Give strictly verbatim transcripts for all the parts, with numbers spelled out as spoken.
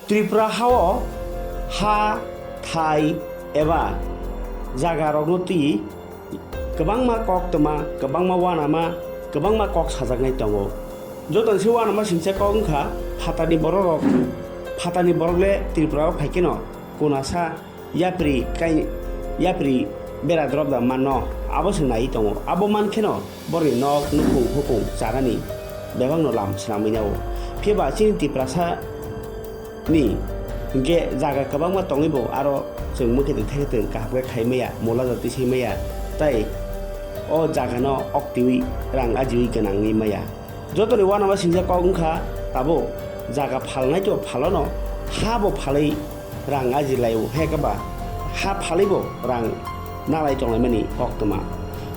Tripura hao ha, thai eba jaga rokno twi kwbangma koktwma, kwbangma uanama, kwbangma kok sajaknai tongo. Joto ni se uanama singcha kok wngkha phatarni borok rok, phatarni borok le Tripura o phai kheno kunasa yapri kai, yapri bera drop da manno, abo se nai tongo. Abo man kheno borokni nok, nukhung, hukung chanani bebakno lam swnamwi nao. Phiya ba chini Tiprasa ni hwnkhe jaga kwbangma tongwi bo aro chwng mwkhwtwng thaikhe twng kaham khe khai maya, mola jatwi sai maya, tai o jagano oktiwi rang ajiwi gwnangwi maya. Jotoni uanama singcha kok wngkha tabuk jaga phalnai to phalono, ha bo phalwi rang aji laio, hekhe ba ha phalwi bo rang nalai tonglaimani koktwma.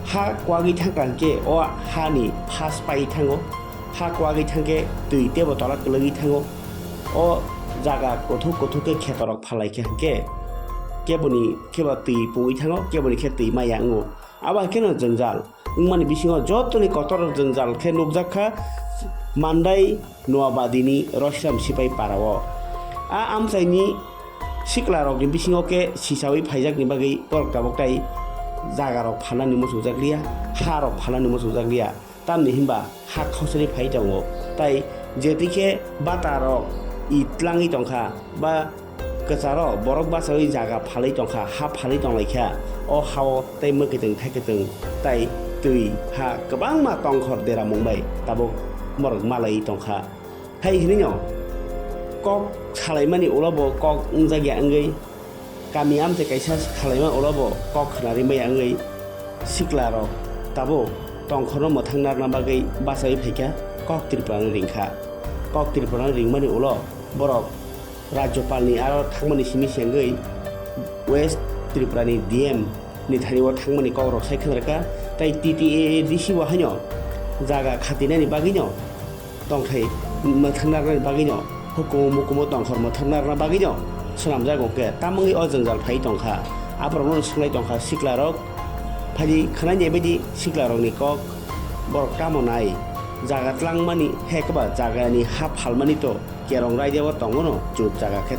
Ha kwagwi thangkha hwnkhe o hani phas paiwi thango, ha kwagwi thangkhe twi tebo tola kwlwgwi thango. O jaga kuthuk kuthuk khe khetorok phalai khe hwnkhe keboni kheba twi pungwi thango, keboni khe twi maya wngo. Abo hai kheno jwngjal wngmani bisingo jotoni kotor jwngjal khe nukjak kha Mandai Noabadini Roshiram Sipai Parao. A amchaini siklarokni bisingo khe sisawi phaijakni bagwi borok tabuk tai jagarok phalnani muchungjak liya, harok phalnani muchungjak liya. Tamni hinba ha khosani phai tongo, tai jetwi khe bata rok i tlangwi tongkha ba kwcharo borok bachawi jaga phalwi tongkha, ha phalwi tonglaikha. O hao tei mwkhwtwng thaikhe twng tai twi ha kwbangma tongkhor deramung bai tabuk borok malaiwi tongkha. Hai hinwino kok salaimani ulo bo kok wngjakya wngwi kami amchai kaisa salaima ulo bo kok khnarwi maya wngwi siklarok tabuk tongkhorno mwthang narwkna bagwi bachawi phaikha, kok Tripurano ringkha. Kok Tripurano ringmani ulo borok Rajyopalni aro thangmani simi se wngwi West Tripurani D M ni thani o thangmani kokrok sai khna rwkha, tei T T A A D C bo haino jaga khatinani bagwino tongthai mwthang narwknani bagwino, hukumu mukumu tongkhor mwthang narwkna bagwino swnamjak wngkhe, tamungwi o jwngjal phai tongkha. Aborokno swngwi tongkha siklarok, phaidi khwnani ebaidi siklarokni kok, borok tamo nai jaga tlangmani, hekhe ba jagani ha phalmani to kerong raida o tongono chut jaga khe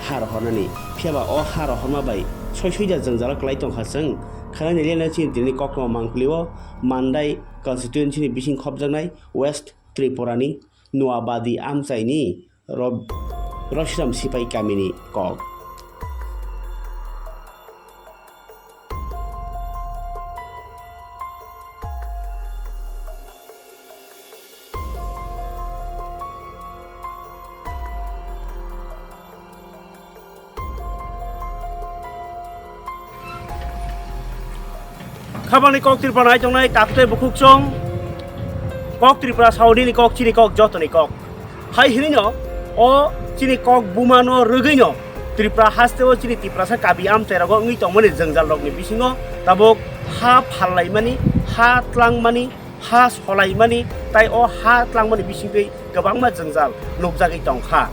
ha rohornani. Phiya ba o ha rohorma bai soi soida jwngjalo kwlai tongkha chwng. Khwnani lena chini tini kokno mangpili o Mandai constituency ni bising khopjaknai West Tripura ni Noabadi amchaini Rob-, Roshiram Sipai kamini kok. Khabangni kok Tripura nai tongnai taktei bukhuk chong, kok Tripura saodini kok, chini kok, jotoni kok. Hai hinino o chini kok bumano rwgwino Tripura hasteo chini Tiprasa kabi amchai rogo wngwi tongmani jwngjal rokni bisingo tabuk ha phallaimani, ha tlangmani, ha solaimani, tai o ha tlangmani bisingtwi kwbangma jwngjal nukjagwi tongkha.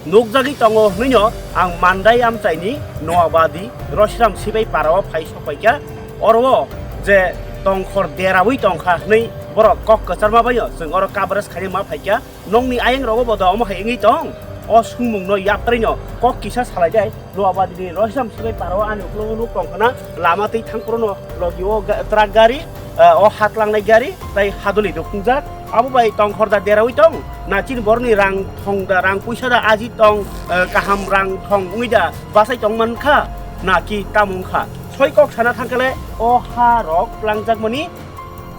Nukjagwi tongo hwnwino ang Mandai amchaini Noabadi Roshiram Sibai parao phai sokpaikha. Oro o je tongkhor derawi tongkha hwnwi borok kok kwcharma baino chwng oro coverage khaina ma phaikha. Nokni ayang rogo bo da omo hai wngwi tong? O sungmungno yapharino kok kisa salai dai. Noabadini Roshiram Sibai parao ani uklogo nuk tongkhana, lama twi thangphruno logi o ga-, truck gari, eh, o ha tlangnai gari tai haduli dukhungjak. Abo bai tongkhor da derawi tong? Na chini borokni rang thong da, rang puisa da aji tong, eh, kaham rang thong wngwi da bachai tong mankha? Na ki tamo wngkha? Soi kok sana thangkhale o ha rok tlangjakmani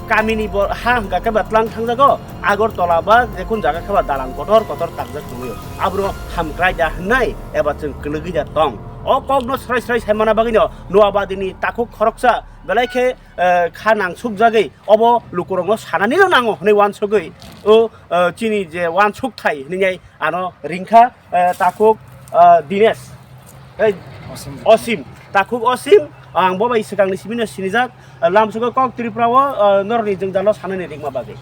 kamini bo ha hwnkha khe ba tlang thangjago, Agartala ba jekun jaga khe ba dalang kotor kotor takjak tongwi. Abro hamkrai da hwnnai eba chwng kwlwgwi da tong? O kokno srai srai sai mana bagwino Noabadini takhuk khoroksa belai khe, eh, kha nangsukjagwi obo lukurokno sananino nango hwnwi uansugwi o, eh, chini je uansukthai hwnwi ano ringkha, eh, takhuk, eh, Dinesh. Ei, Osim. Osim. Takhuk Osim, ang bo bai swkangni simino sinijak, eh, lamsugo kok Tripura o, eh, norokni jwngjalo sanani ringma bagwi.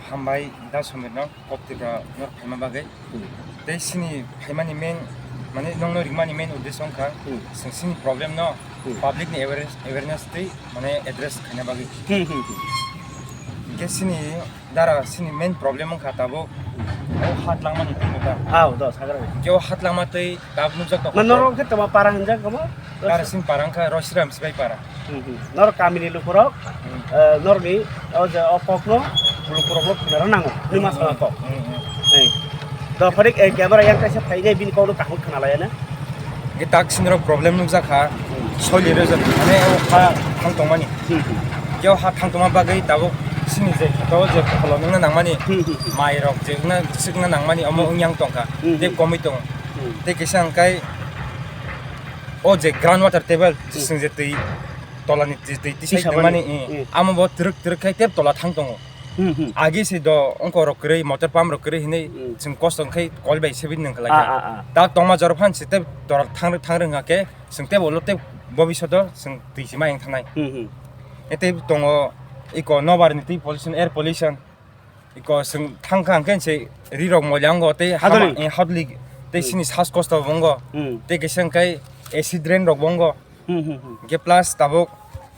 Hambai da Somirno kok Tripura norok phaima bagwi. Hmm. Tei sini phaimani main, mane nokno ringmani main uddesho wngkha, Hmm. chwng sini problem no Hmm. public ni awareness, awareness twi mane address khaina bagwi. Hmm, hmm, hmm. Hingke sini dara sini main problem wngkha tabuk O hat langmani twi nukha. Ah, do, sagra. Khe o hat langma twi tabuk nukjak tong. Ma norok khe toma para hinjak kamo? Para sing para wngkha Roshiram Sibai para. Hmm, hmm. Norok kamini lukurok, hmm, eh, norokni o je o kokno lukurokno khunaro nango. Nima sama kok. Hmm, hmm. Eh. Do pharik, eh, camera yang kaisa phainai bini kokno kaham khna laya na. Hingke tak sinirok problem nukjakha, hmm, soi lirwi jani, mane o ha thang tongmani. Hmm, hmm. Khe o ha thang tongma bagwi tabuk sini je kheto je pholo nungna nangmani, hmm, hmm, hmm, mairok je wngna, swkna nangmani, omo, hmm, wngyang tongkha, hmm, tei, hmm, komwi tongo. Hmm. Tei kisa hwnkhe o je ground water table, hmm, chwng je twi tolani twi, twi tisai tongmani, hmm, hmm, amo bo twrwk twrwk khai tei tola thang tongo. Hmm, hmm. Agi se do ongko rok kwrwi, motor pump rok kwrwi hinwi, hmm, chwng kosto wngkhai kol bai sebini nang khlai kha. Ah, ah, ah. Ta tongma jorok phan se tei tola thang, thang rwng kha khe chwng tei bolo tei bobishoto chwng twi se ma yang thangnai. Hmm, hmm. E tei tongo iko nobar ni twi pollution, air pollution. Iko chwng thang kha hwnkhe se ri rok moila wngo tei hama, hadoli, eh, hadoli tei, hmm, sini sas kosto bo wngo. Hmm. Tei kisa hwnkhe acid rain rok bo wngo. Hmm, hmm, hmm. Hingke plus tabuk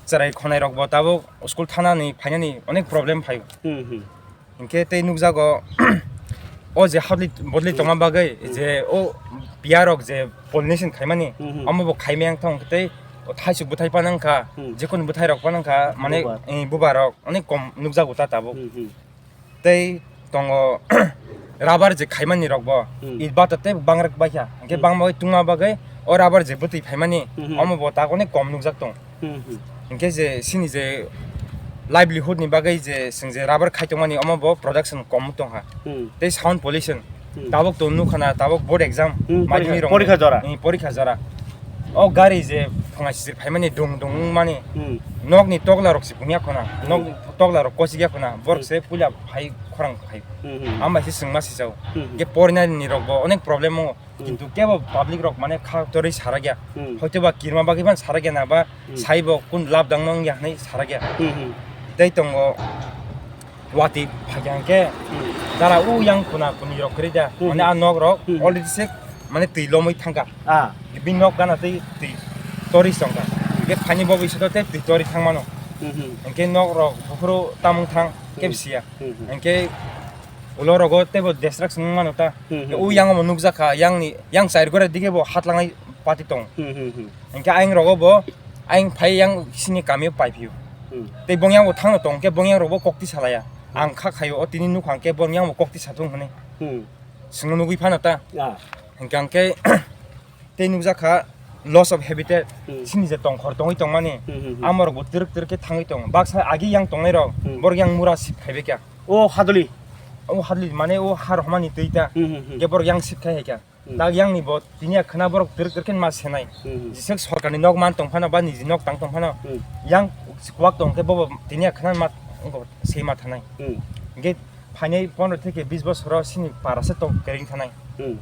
chwrai khonai rok bo tabuk school thanani phainani onek problem phaio. Hmm, hmm. Hingke tei nukjago o je hadli bodli, hmm, tongma bagwi, hmm, je o piya rok je pollination khaimani, hmm, hmm, omo bo khaimaya wngthang tei o thaisuk bwthai panang kha, hmm, jekon bwthai rok panang kha mane, bubar, eh, bubar rok onek kom nukjago ta tabuk. Hmm, hmm. Tei tongo rubber je khaimani rok bo, hmm, it bata tei bangrak baikha. Hingke, hmm, bangma bai tungma bagwi o rubber je bwtwi phaimani, hmm, hmm, omo bo tak onek kom nukjak tong. Hmm, hmm. Hingke je sini je livelihood ni bagwi je chwng je rubber khai tongmani omo bo production kom tongkha. Hmm. Tei sound pollution. Hmm. Tabuk to nukha na, tabuk board exam, hmm, madhyamik porikha, rok porikha jora. Hmm, porikha jora. O gari je phunga sisir phaimani dung dung wngmani, hmm, nokni tokla rok se pungya khona, hmm, nok tokla rok kochik ya khona, borok, hmm, se puila phai khorang khai. Hmm, hmm. Ambai se chwngma sijao. Hmm, hmm. Hingke porinani rok bo onek problem o, hmm, kintu kebo public rok mane kha torwi sarakya. Hmm. Hoito ba kirma bagwi ban sarakya na ba, hmm, sai bo kun lab dang nang ya hinwi sarakya. Hmm, hmm. Tei tongo. Watwi phaikha hwnkhe, hmm, dara o yang kuna kuni rok kwrwi da. Hmm. Mane a nok rok, hmm, already se mane twi lomwi thangkha. Ah. Bini nok gana twi twi tori chongkha. Hwnkhe phaini bo bisingo tei twi tori thangmano. Hmm, hmm. Hwnkhe nok rok buphuru tamung thang, hmm, kebo siya. Hmm, hmm. Hwnkhe ulo rogo teibo destruction wngmano ta. Hmm, hmm, o hmm. Yang bo nukjakha, yang ni, yang chair gora dige bo hatlangnai pati tong. Hmm, hmm, hmm. Hwnkhe ayang rogo bo, ayang phai yang sini kamio paiphio. Hmm. Tei bong yang bo thangno tong khe bong yang rogo kokti salaya. Hmm. Ang kha khaio, o tini nukha hwnkhe bong yang bo kokti satung hwnwi. Hmm. Chwngno nugwi phano ta. Ah. Hwnkhe ang khe tei nukjakha loss of habitat, hmm, sini je tongkhor tongwi tongmani, hmm, hmm, hmm, amorok bo twrwk twrwk khe thangwi tongo. Baksa agi yang tongnai rok, hmm, borok yang mura sip khaibai kha. O hadoli. O hadoli mane o har homani twi ta. Hmm, hmm, hmm. Khe borok yang sip khai hai kha. Hmm. Tak yang ni bo tini ya khna borok twrwk twrwk khe ma senai. Hmm, hmm. Jisek sorkar ni nok man tong phano ba niji nok tang tong phano. Hmm. Yang kuwak tong khe bobo tini ya khna ma se ma thanai. Hmm. Hwnkhe phainai pondro theke bis bosoro sini para se tong kering thanai. Hmm.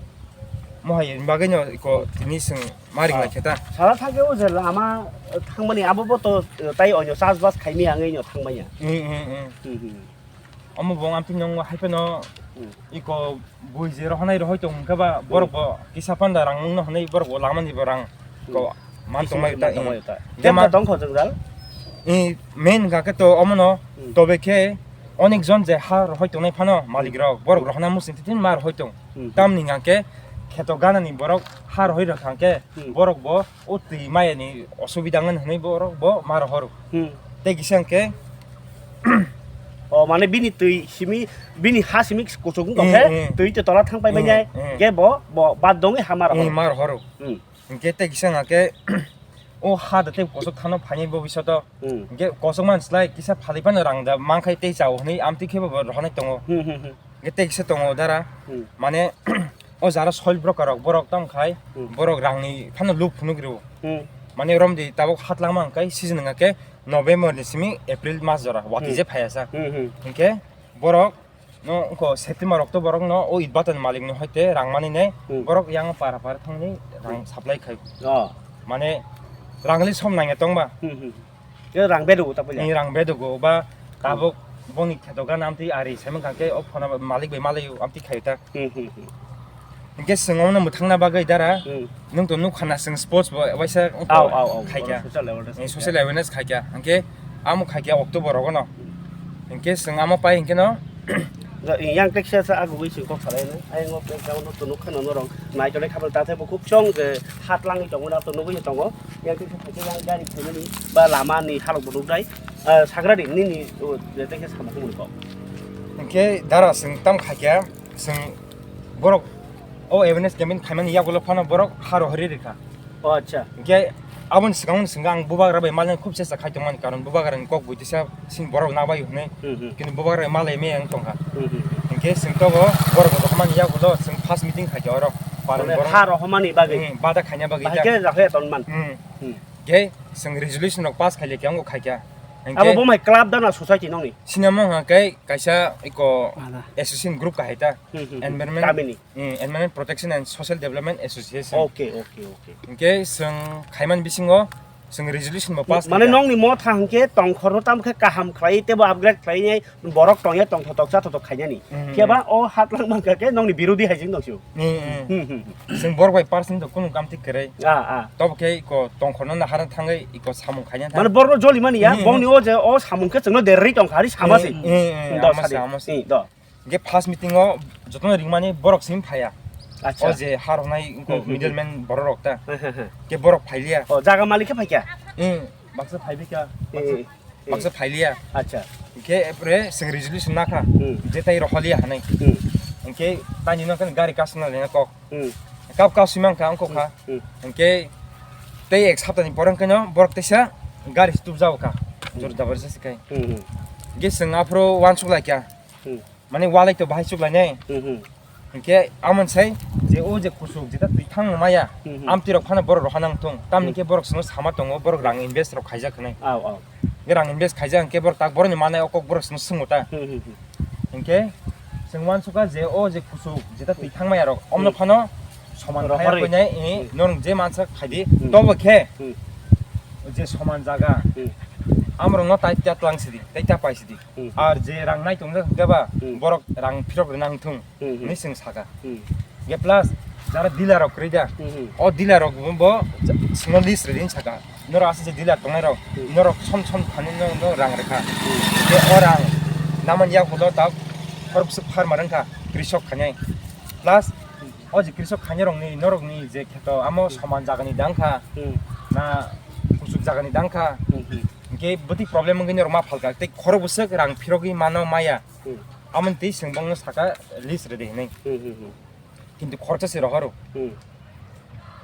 Mohai bagwi no iko tini chwng ma ring lai khe ta. Sara thangkhe o je lama thangmani abo bo to tai onyo chas bas khaimani hangwi no thangmanya. Hmm, hmm, hmm. Hmm, hmm. Omo bo amtwi nung hai phano, hmm, iko bui je rohonai rohoi tong khe ba, hmm, borok bo kisa panda rang nung no hwnwi borok bo lamani bo rang, hmm, ko man tong mai ta, man tong mai ta. Jema tong kho jwngjal? I main hwnkha khe to omo no, hmm, tobe khe onek jon je ha rohoi tongnai phano malik rok borok, hmm, rohona muchung twi ma rohoi tong. Hmm. Tamni hwnkha khe kheto gana ni borok ha rohoi rok hwnkha khe, hmm, borok bo o twi maya ni osubida wngmani hwnwi borok bo ma rohoro. Hmm. Tei kisa hwnkhe o mane bini twi simi, bini ha simi kuchuk wngkha khe, eh, eh, twi to tola thang pai manya, eh, eh, khe bo, bo bad dongwi ha ma rohoro. Eh, ma rohoro. Hmm. Hwnkhe tei kisa hwnkha khe o ha da tei kosok thano phainai bo bisato. Hmm. Hwnkhe kosok man slai kisa phalwi phano rang da mankhai tei chao hwnwi amtwi khe bo rohonai tongo. Hmm, hmm, hmm. Hwnkhe tei kisa tongo dara, hmm, mane o jara soil broker rok borok tong khai, hmm, borok rangni phano lob phunuk rwo. Hmm. Mane romdi tabuk hatlangma hwnkhe season hwnkha khe November ni simi April mas jora watwi, hmm, je phaiya sa. Hmm, hmm. Hwnkhe borok no wngkha September October rok no o itbatan malik ni hoite rang mani ne, hmm, borok yang para para thangni rang, hmm, supply khai. Oh. Mane rangli som nangya tongba. Hmm, hmm. Khe rang bedugo ta puila? Ni rang bedugo ba, hmm, tabuk boni kheto gana amtwi ari saimang kha khe o phone malik bai malai amtwi khaio ta. Hmm, hmm, hmm. Hwnkhe chwng omono mwthangna bagwi dara, hmm, nwng to nukha na chwng sports bo waisa wngkha, au, au, au, khaikha. Social awareness, eh, khaikha, social awareness khaikha. Hwnkhe amo khaikha October rogo no. Hmm. Hwnkhe chwng amo pai hwnkhe no Yang teksa sa agugwi sing kok salai nai. Ayang o kok jao no tunuk khano norok nai tole khabal ta thebo khub chong je hat langwi tongo na to nugwi tongo. Yang teksa thake yang gari phaimani ba lama ni halok bo nukdai. Sagradi nini je teksa samung kok. Hingke dara sing tam khakya sing borok o awareness campaign khaimani yagulo phano borok haro hori rikha. O acha. Hingke aboni swkang swkang ang bubagra bai malai khub chesta khai tongmani karon bubagra ni kok buitisa sini borok nabai hwnwi. Hmm, hmm. Kintu bubagra malai me ang tongkha. Hmm, hmm. Hingke sing tobo borok rok hamani yagulo sing first meeting khai oro. Parang borok ha rohomani bagwi. Hmm, bada khaina bagwi. Bahai khe rahe tonman. Hmm. Hmm. Hingke sing resolution rok pass khai le khe ang khai kha. Abo bo mai club dana society nongni. Sinamong ha kai kaisa iko association group kahai ta. Hmm, hmm, hmm. Environment. Kamini. Hmm, Environment Protection and Social Development Association. Okay, okay, okay. Hingke sing khaiman bisingo sing resolution bo pass. Mane nongni mo thang hingke tongkhorno tam khe kaham khlai tebo upgrade khlai borok tongya tongthotok chathotok khainani. Hmm, hmm. Khe ba o hat lang mankha khe nongni birodi hai jing dongsio. Hmm, hmm. Hmm, hmm, hmm. Sing borok bai personal to kunu kam thik kwrwi. Ah, ah. Tobo khe iko tongkhorno nahar thangwi iko samung khaina thang. Mane borokno joli mani ya, hmm, hmm, bongni o je o samung khe chwngno derri tongkha ari samasi. Hmm, hmm, hmm. Do ama sadi. Samasi. Hmm, do. Hingke first meeting o jotono ringmani borok simi phaiya. Acha. O je har honai wngkho, hmm, hmm, middleman borok rok ta. Hmm, hmm, hmm. Ke borok phailiya. O jaga malik khe phaikya? Hmm, baksa phaibi kha. Hmm. Baksa phailiya. Acha. Hingke epre sing resolution nakha. Hmm. Je tai roholiya hanai. Hmm. Hingke tani no kan gari kasna lena kok. Hmm. Kap kap simang kha wngkho kha. Hmm. Hingke tei ek saptani pore hingke no borok teisa gari tubjao kha. Hmm. Jor jabardasti khai. Hmm, hmm. Hingke sing aphuru wansuk laikha. Hmm. Mane walai to bahai chuk lainai. Hmm, hmm. Hingke amon sai je o je kusuk jeta twi thang maya. Hmm, hmm. Amtwi rok phano borok rohana wngthung. Tamni, hmm, khe borok sino sama tongo, borok rang invest rok khaijak hinai. Aw, aw. Hingke rang invest khaijak hingke borok tak borokni manai o kok borok sino swngo ta. Hmm, hmm, hmm. Hingke chwng wansukha je o je kusuk jeta twi thang maya rok omno, hmm, phano soman rohorwi. Khaya koinai, eh, hmm, norok je mansa khaidi, hmm, tobo khe, hmm, je soman jaga, hmm, amrokno tai ta tlang sidi, tai ta pai sidi. Hmm. Ar je rang nai tongjak hwnkhe ba, hmm, borok rang phirok rwna wngthung, hmm, hmm, hinwi chwng saka. Hmm. Ge plus jara dealer rok kwrwi da, hmm, hmm, o dealer rok bo sino list rwdi hinwi saka. Norok aswk je dealer tongnai rok, hmm, norok som som thani no, no rang rwkha. Hmm. Je o rang namani yak ulo tak khoroksa farmer wngkha, krisok khainai. Plus o je krisok khainai rokni norokni je kheto amo, hmm, soman jagani dangkha, hmm, na kusuk jagani dangkha. Hmm, hmm. Hingke bwtwi problem wngwi norok ma phalka tei khorok bwswk rang phirogwi mano maya. Hmm. Amoni twi chwng bongno saka list rwdi hinwi. Hmm, hmm, hmm. Kintu khoroksa se rohoro. Hmm.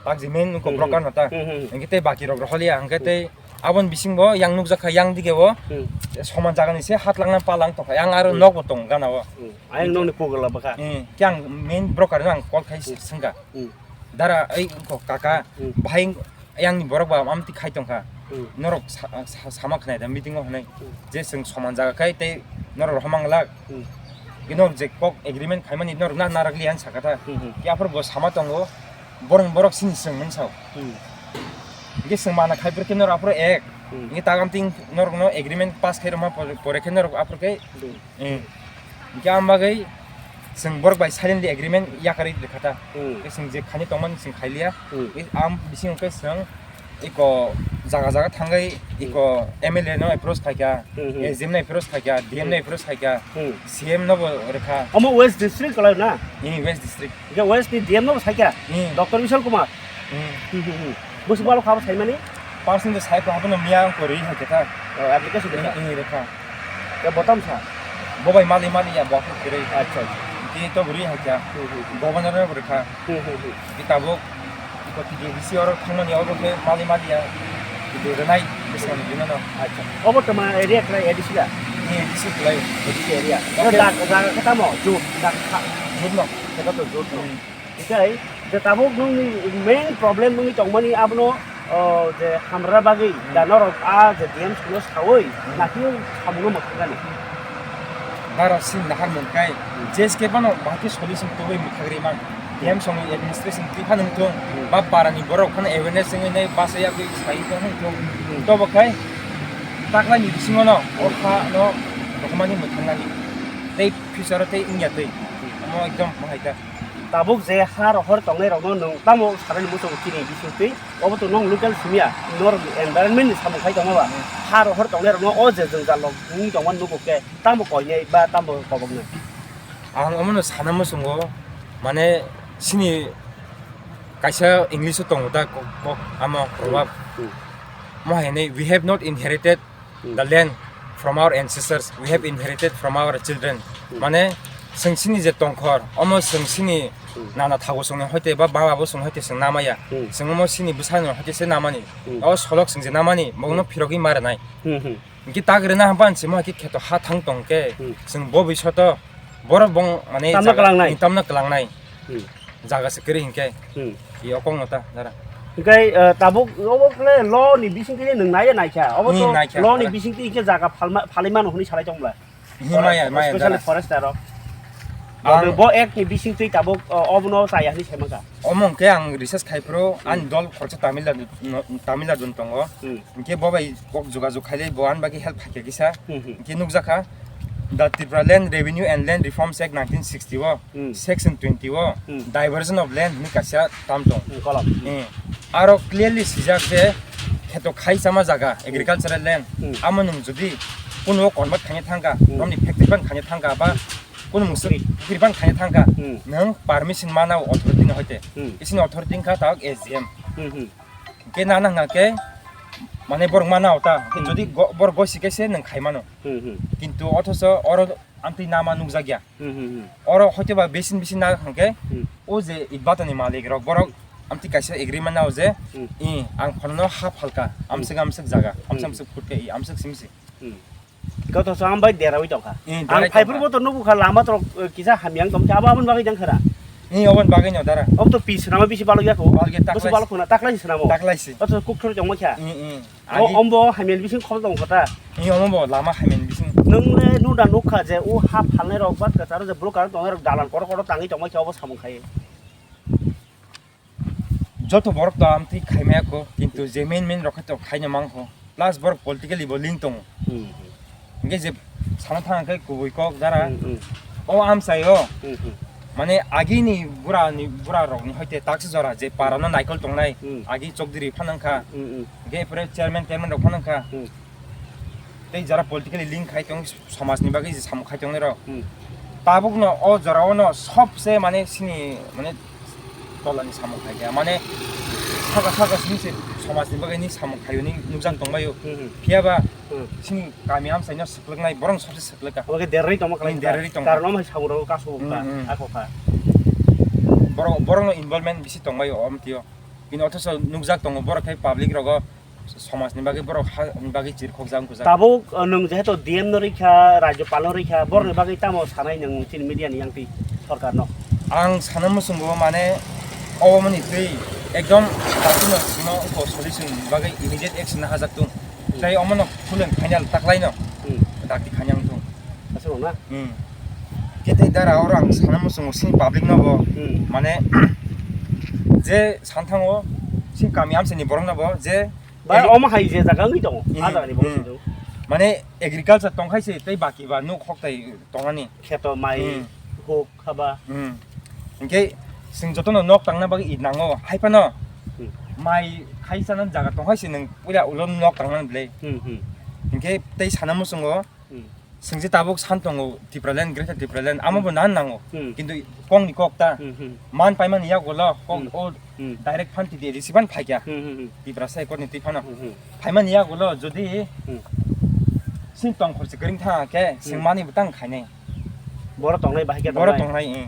Tak je main wngkho, hmm, broker, hmm, no ta. Hmm, hmm, hmm. Hingke tei baki rok roholiya hingke, hmm, tei aboni bisingo yang nukjakha yang dige o, hmm, soman jagani se hat langna palang tongkha. Yang aro, hmm, nokbo tongo gana o. Hmm. Ayang nokni pogla bwkha. Hmm. Khe ang main broker no ang call khai, hmm, swngkha. Hmm. Dara, ei wngkho kaka, hmm, bahai Ayangni borok ba amtwi khai tongkha. Hmm. Norok sa-, sa-, sama khnai da meeting o hwnwi. Hmm. Je chwng soman jaga khai tei norok rohorma glak. Hmm. Norok je kok agreement khaimani norok na narakli ang sakha ta. Hmm, hmm. Khe aphuru bo sama tongo, borok, borok sini chwng hwn sao. Hmm. Hingke chwng mana khai bwrwi khe norok aphuru ek. Hmm. Hingke tagamting norokno agreement pass khai rwma pore, pore khe norok aphuru khe, hmm. Eh, hingke ang bagwi chwng borok bai silently agreement yakarwi rwkha ta. Hmm. Hingke chwng je khaina tongmani chwng khailiya. Hmm. Am bisingo khe chwng eko jaga jaga thangwi, hmm, eko M L A no approach khaikha, hmm, hmm, S D M no approach khaikha, D M no, hmm, approach khaikha, hmm, C M no bo rwkha. Omo West District kwlai na? Eh, West District. Hingke West ni D M no bo saikha? Hmm. Doctor Vishal Kumar. Hmm. Hmm, hmm, hmm. Busi balo khabo saimani? Personal de sai ko habo no miya ko ri hai keta. Oh, application de. Eh, eh, rekha. Ya botam sa. Bo bai mali mali ya bo ko ri. Acha, acha. Ki to ri hai kya. Hmm, hmm, hmm. Governor no rekha. Hmm, hmm, hmm. Ki tabuk ko T D D C oro thangmani oro ke mali mali ya. Ki renai bismani dinono. Acha. Obo tama area khlai A D C da? Ni A D C khlai. A D C area. Okay. Dak, dak kata mo, jut, dak kha. Jut no. Kata to jut no. Hmm. Hingke je tabuk nongni main problem wngwi tongmani abono, o, je hamra bagwi, hmm, da norok a je D M school-o saui, hmm, nakhe samungno mwthangkani. Norok sini nahar mungkai, hmm, J S K phano bahai khe solution tubui mwthagri man. D M songni administration twi phano wngthung, hmm, ba parani borok phano awareness wngwi nai basa yagwi sai tong wngthung. Hmm. Tobo khai taklaini bisingono o, hmm, ha no rohormani mwthangnani. Tei future-o tei wngya twi. Hmm. Omo ekdom bahai kha. Tabuk je ha rohor tongnai rokno nwng tamo sanani muchungo chini bisingtwi, obo to nwng local simiya, norok environment ni samung khai tongma ba, hmm, ha rohor tongnai rokno o je jwngjal rok wngwi tongma nugo khe tamo koinai ba tamo koboknai? Ang omono sana muchungo, mane, sini kaisa English o tongo ta kok, kok, amo proverb. Hmm. Mo hai hinwi, "We have not inherited Hmm. the land from our ancestors, we have inherited from our children." Hmm. Mane, chwng sini je tongkhor, omo chwng sini Hmm. nana thago chwngni hoite ba baba bo chwng hoite chwng namaya. Hmm. Chwng omo sini bwsano hoite se namani. Hmm. O solok chwng je namani, bongno Hmm. phirogwi ma rwnai. Hmm, hmm. Hingke tak rina hampan simo hingke kheto ha thang tong khe, Hmm. chwng bo bisoto borok bong mane Tamno jaga kwlangnai. Tamno kwlangnai. Hmm. Jaga se kwrwi hingke. Hmm. I okong no ta dara. Hingke, eh, tabuk obo khle law ni bising khe nwng nai nai kha. Obo Hmm, to nai kha, law ni dara. Bising khe hingke jaga phalma, phalai mano hwnwi salai tong bla. Hi maya, maya, Especially dara. Forest aro. Ang Bo, bo act ni bising twi tabuk, eh, obo no chaya hwnwi sai mangkha. Omo hingke ang research khai phuru Hmm. ani dol khoroksa Tamil Nadu, no, Tamil Nadu ni tongo. Hmm. Hingke bo bai kok jogajog khailai bo ani bagwi help khaikha kisa. Hmm, hmm. Hingke nukjakha, The Tripura Land Revenue and Land Reforms Act nineteen sixty o, Hmm. Section twenty o, Hmm. Diversion of Land hwnwi kaisa term tong. Hmm, kolom. Hmm. Hmm. Aro clearly swijak je kheto khai chama jaga, Hmm. agricultural land, Hmm. Amo nwng jodi kuno convert khaina thangkha, Hmm. romni factory ban khaina thangkha, ba kuno mungsa Factory. Factory ban khaina thangkha, Hmm. nwng permission mana authority no hoite. Hmm. Isini authority wngkha tabuk S D M. Hmm, hmm. Hingke nana hingka khe, mane borok ma nao ta, Hmm. jodi go-, borok gosi khe se nwng khai mano. Hmm, hmm. Kintu othoso oro amtwi nama nukjakya. Hmm, hmm, hmm. Oro hoitoba bisin bisin na hingke, Hmm. o je itbatani malik rok borok amtwi kaisa agreement nao je, Hmm. "I, ang phano ha phalka, Hmm. amswk amswk jaga, amswk Hmm. amswk phut khe i, amswk simsi." Hmm. Kau to sam bai derawi tongkha. Eh, Ang derai phaiphuru tongkha. Bo to nubu kha lama to, eh, kisa hamyang tongkha. Abo abon bagwi dang khara. Eh, obon bagwi no dara. Ob to pis nama bisi balok yako. Balok ya, Bisi taklai balok si. Khuna, taklai si nama. Taklai si. Ob to kuk thori tongma kha. Eh, eh. O, agi. Ombo hamyang bising khol tong kota. Eh, ombo lama hamyang bising. Nung le nuda nukha je o ha phalnai rok bat ka charo je blue colour tongnai rok dalan koro koro tangwi tongma kha obo samung khai. Joto borok to amtwi khaimaya kho, kintu je main main rok khe to khaina mang kho. Plus borok politically bo link tongo. Hmm. Hingke je sana thang khe kubui kok dara. Hmm, hmm. O amchai o. Hmm, hmm. Mane agini bura ni, bura rok ni hoite taksi jora je para no naikol tongnai. Hmm. Agi chokdiri phanang kha. Hmm, hmm. Hingke epore chairman, chairman rok phanang kha. Hmm. Tei jara politically link khai tong, somaj ni bagwi je samung khai tongnai rok. Hmm. Tabuk no o jora o no sob se mane sini mane tola ni samung khai kha. Mane saka saka sini se somaj ni bagwi ni samung khai ni nukjak tong bai o. Hmm, hmm. Phiya ba Hmm. sini kami amchai no swklwk nai borok sob se swklwk kha. Oke derri tong ma khlai Hmm, derri tong. Karon o mai samung rok kasu Hmm, ka hmm. ako kha. Borok, borok no involvement bisi tong bai o om tio. Bini othoso nukjak tongo borok khai public rogo. Somaj ni bagwi borok ha ni bagwi chirkhok jang kujak. Tabuk, uh, nwng jehetu D M no rikha, rajyopal no rikha, borok ni Hmm. bagwi tamo sanai nwng chini media ni yang twi sorkar no? Ang sana muchungo mane obo mani twi ekdom dakti no sino ko solution bagwi immediate action hajak tung. Hmm. Tei omo no full and final taklai no Hmm. dakti khanyang tung. Aswk na? Hmm. Kete dara oro ang sana muchungo sini public no bo Hmm. mane je santhango sini kami amsini borok no bo je Ba Eri- omo hai je jaga wngwi tongo, Hmm, a jaga ni borok hmm. Sijak. Mane agriculture tongkhai se tei baki ba nuk hok tai tongani. Kheto mai, Hmm. Huk khaba. Hmm. Hingke chwng jotono nok tangna bagwi i nango. Hai phano Hmm. Mai khai chana jaga tongkhai se nwng puila ulo nok tangna belai. Hmm, hmm. Hingke tei sana muchungo Hmm. Sengsi tabuk san tongo Tipraland, Greater Tipraland, amo bo nan nango. Hmm. Kintu kok ni kok ta. Hmm, hmm. Man paimani yagulo kok Hmm. o Hmm. Direct phan tidi risi phan phaikya. Hmm, hmm, hmm. Tiprasa ekor ni twi phano. Hmm, hmm. Phaimani yagulo jodi Hmm. Sin tong khorsi kering tha khe sing Hmm. Mani butang khainai. Boro tongnai bahai khe Boro tongnai. Tongnai, eh.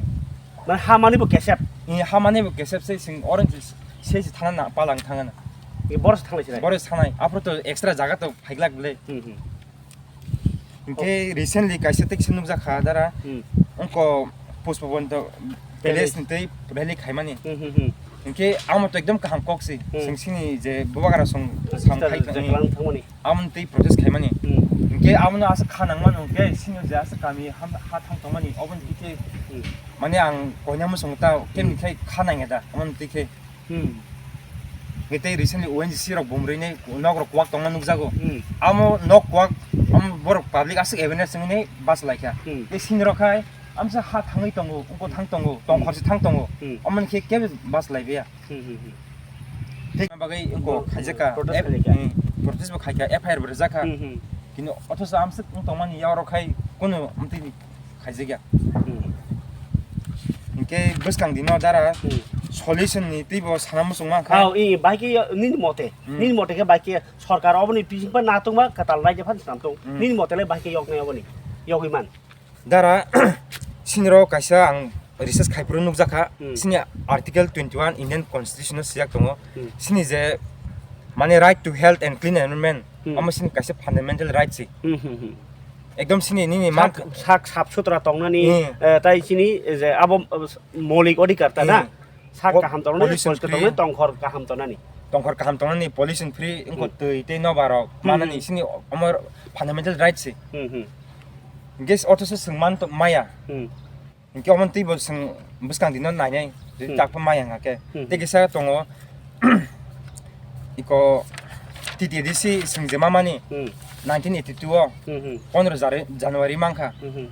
Mane ha mani bo kesep. Eh, ha mani bo kesep se sing orange se se thana na palang thangana. Eh, boro se thanglai se. Boro se thangnai. Aphuru to extra jaga to phaiglak bele. Hmm, hmm. Hingke Oh. Recently kaisa tekse nukjakha dara. Hmm. Ongko Pushpabanta Palace. Palace ni tei rally khaimani. Hmm, hmm, hmm. Hingke amo to ekdom kaham kok si. Hmm. Sing sini je bubagra song Sister sam khai je tongni. Kalang thangmani. Amo tei protest khaimani. Hmm. Hingke amo no asa kha nangmano hingke sini je asa kami ham ha thang tongmani oboni tei khe Hmm. Mane ang koina musong ta kemni Hmm. Khai kha nangya da amo tei khe. Hmm. Hingke tei recently O N G C rok bumrwini nok rok kwak tongma nukjago. Hmm. Amo nok kwak, amo borok public aswk awareness wngwi bus laikha. Hmm. Tei sini rok hai amsa ha thangwi tongo, ungko thang tongo, tong Hmm. Khorsi thang tongo. Hmm. Amoni khe kebo bus laibiya. Hmm, hmm, hmm. Tei bagwi ungko Hmm, khaijakha. Protest F-, khaijakha. Hmm, protest bo khaikha, F I R bo rwjakha. Hmm, hmm. Kino othoso amswk wng tongmani yakrok khai kunu amtwi khaijakya. Hmm. Ke bwskang dino dara Hmm. solution ni twibo sana muchung mankha. Aw, i, bai khe nini mote, Hmm. nini mote khe bai khe sorkar oboni bising pa na tongma kwtal raida phan swnam tong. Hmm. Nini mote le bai khe yoknai oboni, yogwi man. Dara, siniro kaisa ang research khaiphuru nukjakha, Hmm. sini Article twenty-one Indian Constitution o sijak tongo. Hmm. Sini je, mane, right to health and clean environment, Hmm. omo sini kaisa fundamental right si. Hmm, hmm, hmm. Ekdom sini nini man Sak, sak sap sutra tongnani, Hmm. eh, tai sini je abo, eh, moulik odhikar ta na? Hmm. Sak Po-, kaham tongnani, pollution pollution free. Tongnani, tongkhor kaham tongnani. Tongkhor kaham tongnani, pollution free, wngkha Hmm. twi tei nobar rok Hmm, manani hmm. sini omo fundamental right si. Hmm, hmm. Hingke othoso chwng man to-, maya. Hmm. Hingke omo twibo chwng bwskang dino nainai, Hmm. takbo maya hwnga khe. Hmm. Tei kisa tongo, iko T T A D C chwng je mamani Hmm. nineteen eighty-two o Hmm, hmm. pondro jari-, January mankha. Hmm, hmm.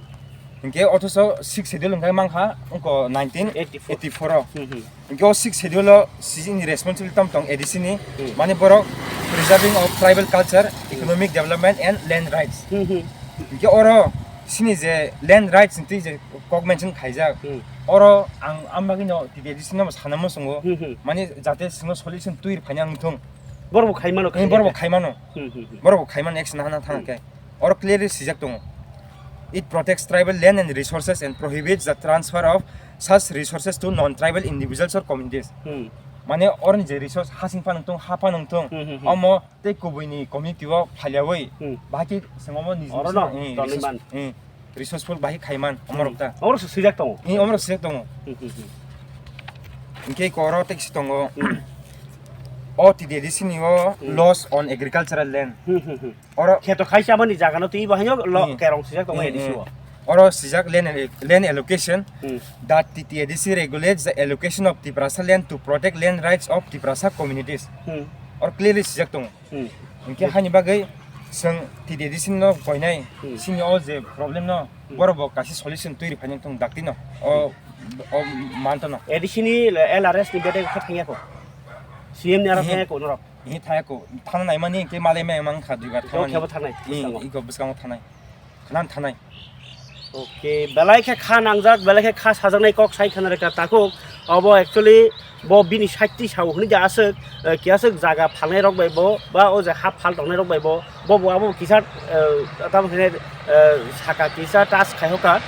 Hingke othoso six schedule hingke mankha, wngkha nineteen eighty-four o. Hmm, hmm. Hingke o six schedule o sijini responsibility tam tong A D C ni, Hmm. mane borok preserving of tribal culture, Hmm. economic development and land rights. Hmm, hmm. Hingke oro sini je land rights ni twi je kok mention khaijak, Hmm. oro ang ambagino T T A D C no sana muchungo, Hmm, hmm. mane jate sino solution twi rwphani ang thung. Borok bo khai mano, Hmm, borok bo khai mano. Hmm, hmm, hmm. Borok bo khai mano, action hana thang Hmm. khe. Oro clearly sijak tongo. It protects tribal land and resources and prohibits the transfer of such resources to non-tribal individuals or communities. Hmm. Mane oroni je resource hasing phanang tong, ha phanang tong, Hmm, hmm, hmm. omo tei kubuini community o phailawi, Hmm. bahai khe chwng omo niji Orono niji, eh, tonwi resource, man. Eh, resourceful bahai khaiman, Hmm. omorok ta. Omorok se swijak tongo. Eh, omorok swijak tongo. Hmm, hmm, hmm. Hingke koro tei kisi tongo. Hmm. O T T A D C ni o Hmm. laws on agricultural land. Hmm, hmm, hmm. Oro Kheto khai chamani jaga no twi bo haino lo Hmm. kerong sijak tongo Hmm, A D C hmm. o. Oro sijak land alloc-, land allocation Hmm. that T T A D C regulates the allocation of Tiprasa land to protect land rights of Tiprasa communities. Hmm. Oro clearly sijak tongo. Hmm. Hingke haini bagwi chwng T T A D C no koinai Hmm. sini o je problem no Hmm. borok bo kaisa solution twi rwphani thung dakti no o, o manto no. A D C ni L R S ni bedek khe thangya ko. C M ni aro Hmm. thangya ko norok. Ihi thaya ko, thana naimani hingke malai mai mang kha duibar Iko thanani. Khebo thanai, Ih, bwskango. Iko bwskango thanai. Khana thanai. Okay, belai khe kha nangjak, belai khe kha sajaknai kok sai khana rwkha takhuk. Obo actually bo bini side twi sao hwnwi ja aswk, eh, ki aswk jaga phalnai rok bai bo, ba o je ha phal tongnai rok bai bo, bo bo abo kisa, eh, tamo hwnwi, eh, saka kisa touch khai hoka.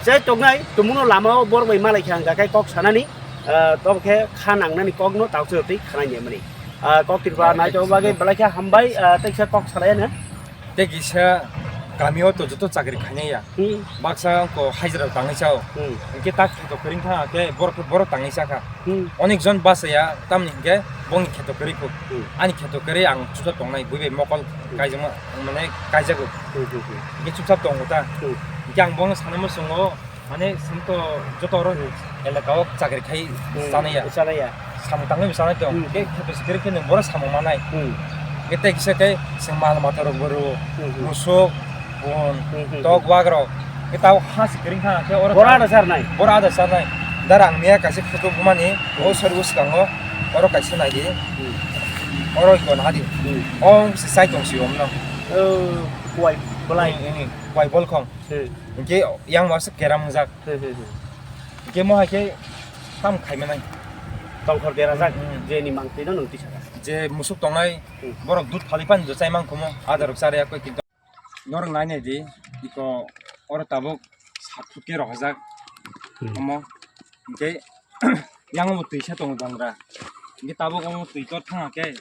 Je tongnai, tongmungno lama o borok bai malai khe ang kha kok sanani, eh, tamo khe kha nangnani kokno tauchwrwtwi khanai nemani. Ah, kok Tripura Ah, naitong bagwi belai khe hambai, ah, tei kisa kok salai ano. Tei kisa kami o to joto chakri khainai ya. Hmm. Baksa ko hajra tangwi chao. Hmm. Hingke tak kheto kwrwng tha khe borok, borok tangwi chakha. Hmm. Onek jon basa ya tamni hingke bongni kheto kwrwi kho. Hmm. Ani kheto kwrwi ang chuta tongnai bui bai mokol Hmm. kaijama mane kaijago. Hmm, hmm, hmm. Hingke chupchap tongo ta. Hmm. Hingke ang bongno sanama songo. Mane, chwng to joto oro elaka o chakri khai Hmm, chanai ya. Chanai ya. Samung tangwi bo chanai tong. Hmm. Khe kheto sikiri khe nwng boro samung manai. Hmm. Khe tei kisa khe chwng mal mata rok bo rw, Hmm, hmm. musuk, bun, Hmm, hmm, tok hmm. wak rok. Khe tao ha sikiri kha khe oro Boro ta-, ada sarnai. Boro ada sarnai. Dar ang miya kaisa photo bumani, o Hmm. sori o swkango, oro kaisa nai di. Hmm. Oro ikon ha di. Hmm. O se sai tong si omno. Oh, kuai belai. Hmm, hmm, hmm. Kuai bolkhong. Hmm. Hingke yang bo aswk keram wngjak. Hmm, hmm, hmm. Hingke mo hai khe tam khai manai. Tongkhor derajak, Hmm, hmm. je ni mangtwi no nwng tisa kha. Je musuk tongnai, Hmm. borok dud phalwi phano chai mankhumo, adarok chari ya koi kintu. Norok nai nai di, iko oro tabuk sat foot khe rohorjak. Hmm. Omo, hingke yang bo twi sa tongo bandra. Hingke tabuk omo twi tor thang khe,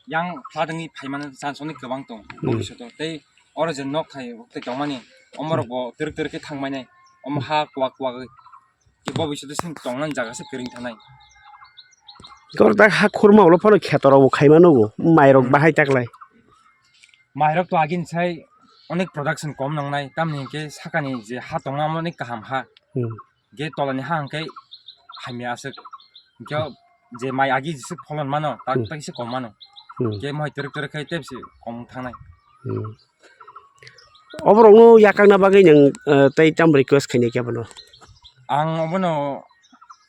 yang flooding ni phaimani chance onek kwbang tong, Hmm. bhobishoto. Tei oro je nok thai tongmani, omorok bo twrwk twrwk khe thangmani, omo ha kwak kwak wi. Tei bhobishoto sini tongnani jaga se kwrwng thanai. Tor tak ha khurma ulo phano kheto rok bo khaima nugo, mairok Hmm. bahai taklai. Mairok to agini sai onek production kom nangnai, tamni hwnkhe sakani je ha tongna omo onek kaham ha. Hmm. Ge tolani ha hwnkhe hamya aswk. Hwnkhe je mai agi jiswk pholon mano, tak Hmm. tak se kom mano. Hmm. Ge mohai twrwk twrwk khai tebse kom thangnai. Hmm. Oborokno yakakna bagwi nwng, eh, tei tamo request khainai khe bono? Ang obono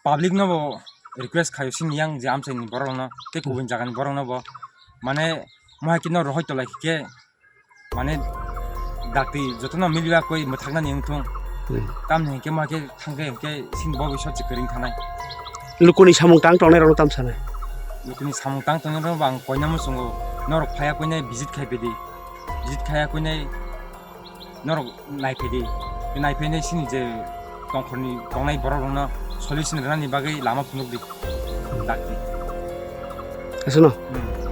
public no bo request khaio, sini yang je amchaini borok no tei Hmm. kubun jagani borok no bo, mane, mohai khe no rohoi tolai khe, mane, dakti jotono miliya koi mwthaknani wngthung. Hmm. Tamni hinkhe ma khe thangkhe hinkhe sini bo biswk se kwrwng thanai. Lukuni samung tang tongnai rokno tam sanai? Lukuni samung tang tongnai rokno bo ang koina muchungo, norok phaiya koinai visit khai phaidi. Visit khaiya koinai norok naiphai di. Naiphai nai sini je tongkhorni tongnai borok rokno solution rwnani bagwi lama phunuk di. Dak di. Aswkno? Hmm.